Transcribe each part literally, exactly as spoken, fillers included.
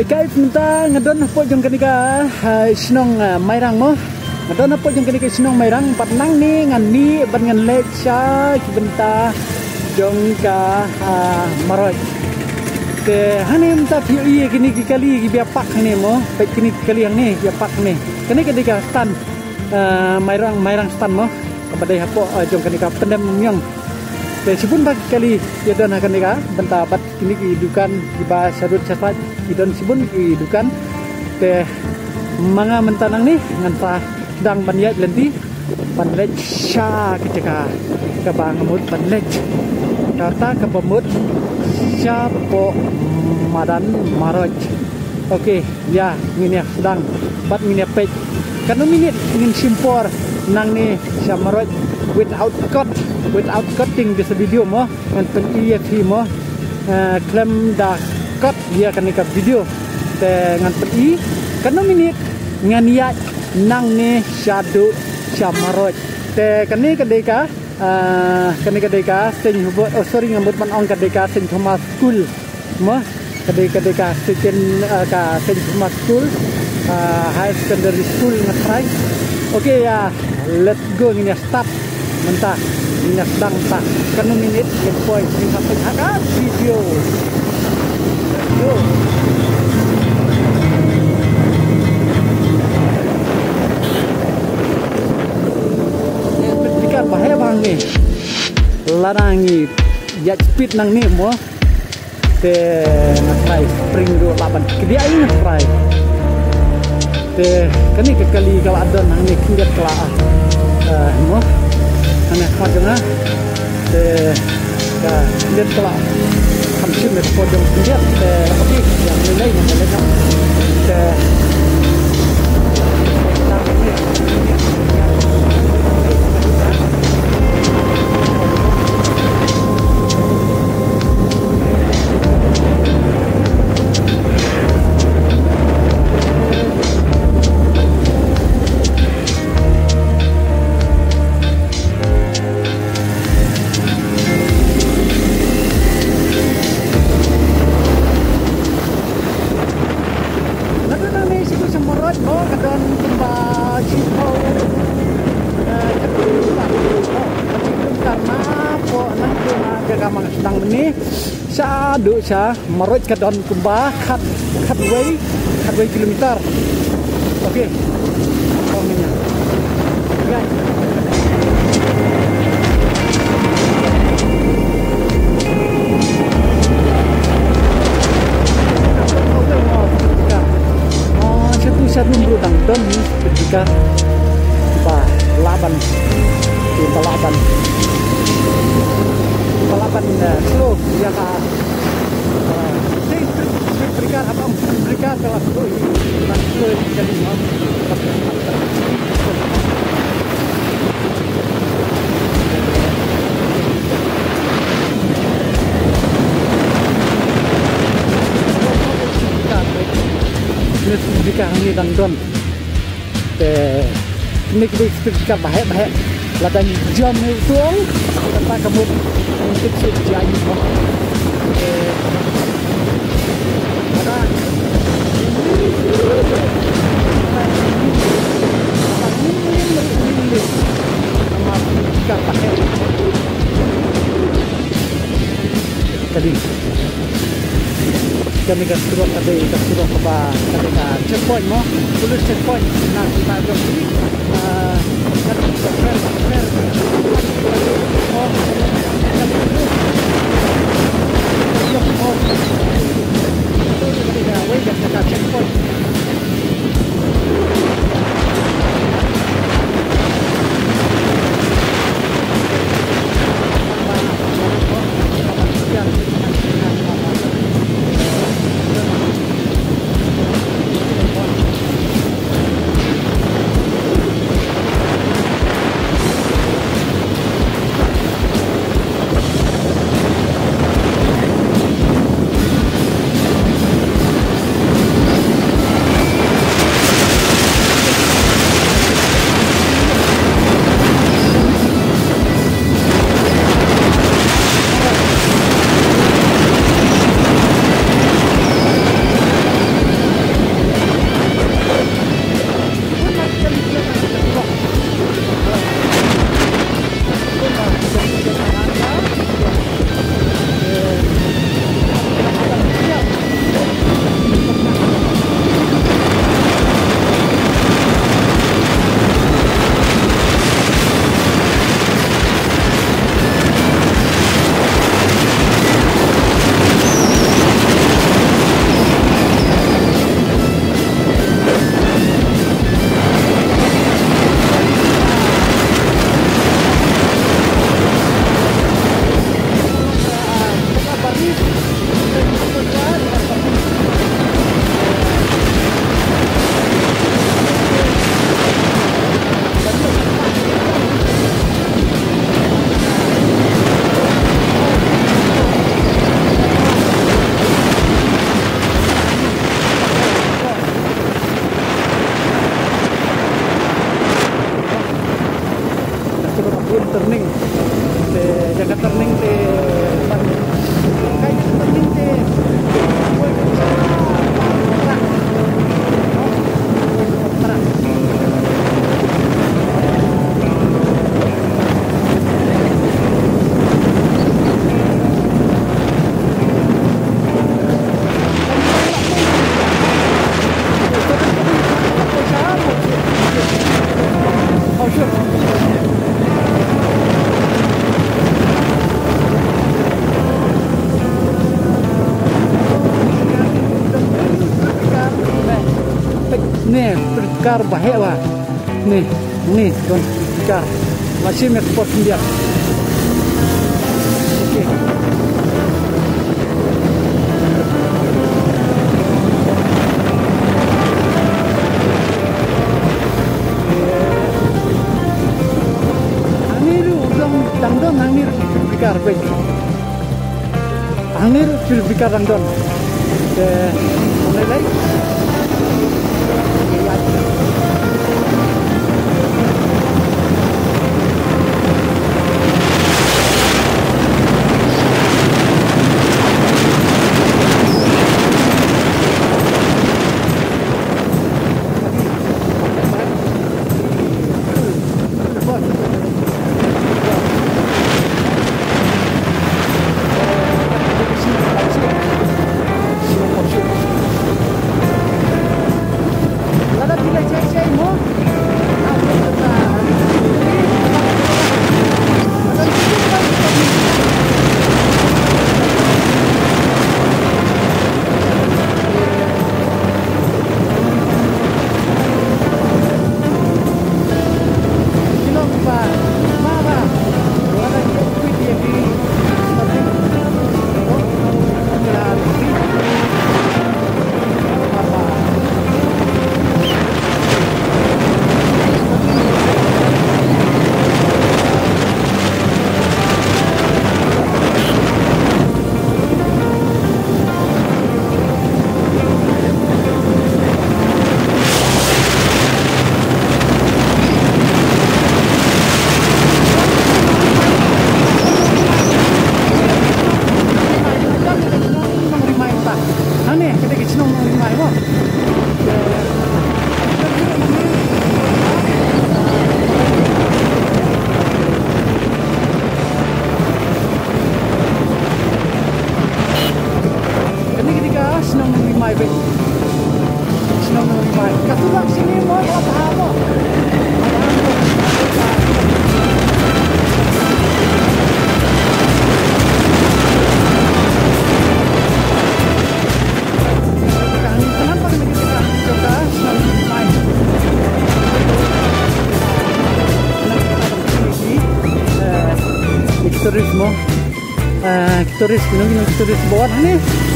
Guys, mynta nga don hapoh jong kane ka, ah, shnong, ah, Mairang mo. Nga don hapoh jong kane ka shnong Mairang, bad nangne ngan mih bad ngan leit sha ki bynta jong ka, ah, Maroj. Te hangne mynta phi ïohi kine ki kali kiba park hangne mo. Peit kine ki kali hangne kiba park hangne. Kane ka dei ka stand, ah, Mairang, Mairang stand mo. Kaba dei hapoh, ah, jong kane ka Pyndem Umïong. Te shibun bha ki kali ïa don ha kane ka bynta bad kine ki dukan kiba sha rud sha side ki don shibun ki dukan. Te ma nga mynta nangne ngan sa sdang ban ïaid lynti ban leit sha ka jaka kaba nga mut ban leit. Kata kaba mut shapoh madan Maroj. Okay, ïa ngin ïa sdang bad ngin ïa peit. Katno minit ngin shim por nangne sha Maroj without cut, without cutting this video mo. Ngan pyni ïa phi mo, eh, khlem da cut ïa kane ka video. Te ngan pyni katno minit ngan ïaid nangne shaduh sha Maroj. Te kane ka dei ka, eh, kane ka dei ka Saint Hubert, oh sorry, nga mut ban ong ka dei ka Saint Thomas School. Mo, ka dei, ka dei ka second, ah, ka Saint Thomas School, ah, Higher Secondary School, nga tharai. Okay, ah, let's go, ngin ïa start mynta, ngin ïa sdang mynta. Katno minit ngin poi, ngin sa peit ha ka video. Yo. Ïa, speed breaker ba heh bha hangne. Lada ngi ïaid speed nangne mo. Te nga try spring ruh lah ban kdiah ïa nga try. Te kane ka kali ka la don hangne khyndiat ka la, eh, mo. Hangne khmat jong nga. Te ka khyndiat ka la kham shim ïa ka por jong khyndiat. Te la ka phi ïa nga lei nga lei. Te Nga don hangne shaduh sha Maroj mo, ka don kumba shiphew, eh, shiphew kilometer. Shiphew kilometer napoh, napoh na jaka ma nga sdang mynne shaduh sha Maroj ka don kumba khat, khatwei, khatwei kilometer. Okay. Kong ïa. Guys. Oh, satu, satu dulu dang don ni speed breaker. Ba laban. Ba laban. Ba laban, eh, slow. Ïa ka. Safety breaker, apa, breaker ka la slow. Ka la slow jadi. Ni speed breaker hangne dang don. Te kine ki dei speed breaker ba heh ba heh. Lada ngi jam hi u tuong, kata ka mut ngi tip shuh jia ïa u. Te lada namar speed breaker ba heh. Ka dei. Kane ka surok ka dei ka surok kaba, ka dei ka checkpoint mo, police checkpoint na ka jong ki, ah, ka dei ka fair, fair. Ka dei ka checkpoint. Ne, pyrkar ba heh ba. Ne, ne, don pyrkar. Masih me spot dia. Okay. Hangne ruh dang, dang don hangne ruh purifier peit. Hangne ruh purifier dang don. Te, hangne lai. Hangne, kata ka shnong Nongrimai mo. Kane ka dei ka shnong Nongrimai beit. Shnong Nongrimai. Ka shu lah shane mo, ka la bha mo. Kane ka dei ka shnong Nongrimai. Turismo. Ah, ki tourist, kino kino ki tourist ba wan hangne,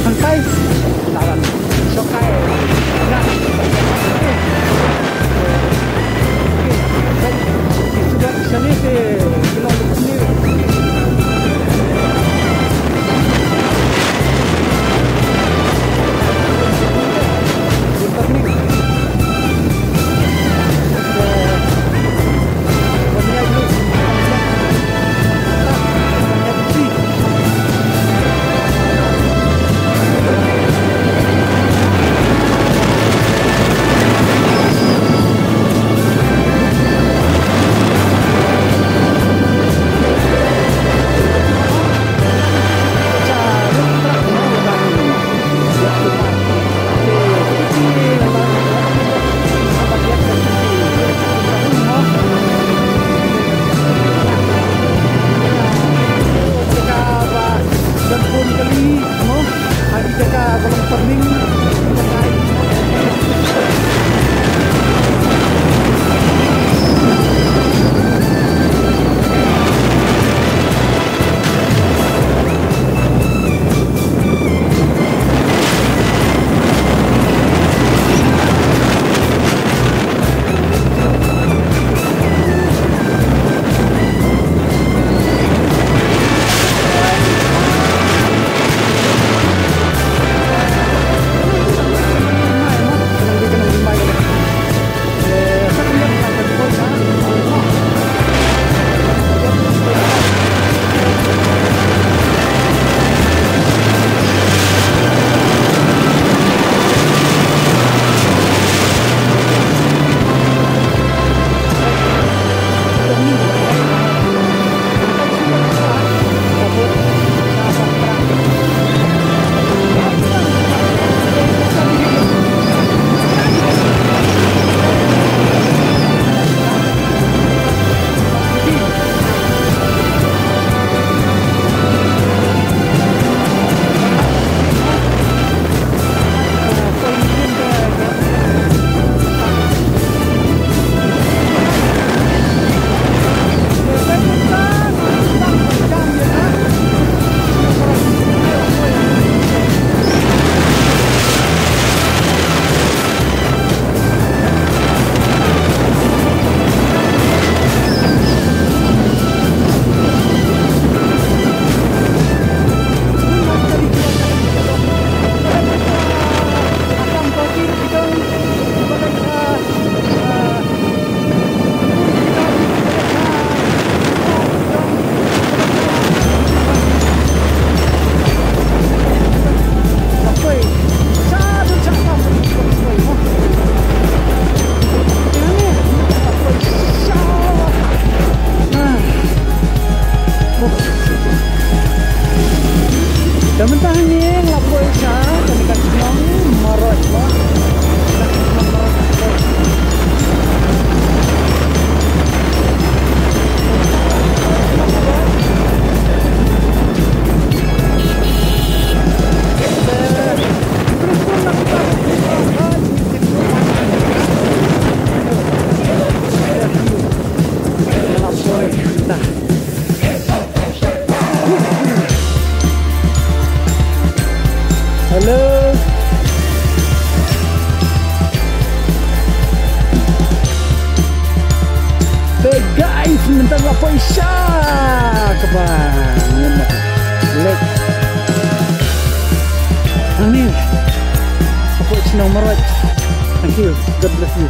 hangtai. Lawan. Shokai. Na. Sudah sini ke kino sini. Tang la poi sha kaba ngin mat lek. Hangne hapoh Chnong Marwat. Thank you. God bless you.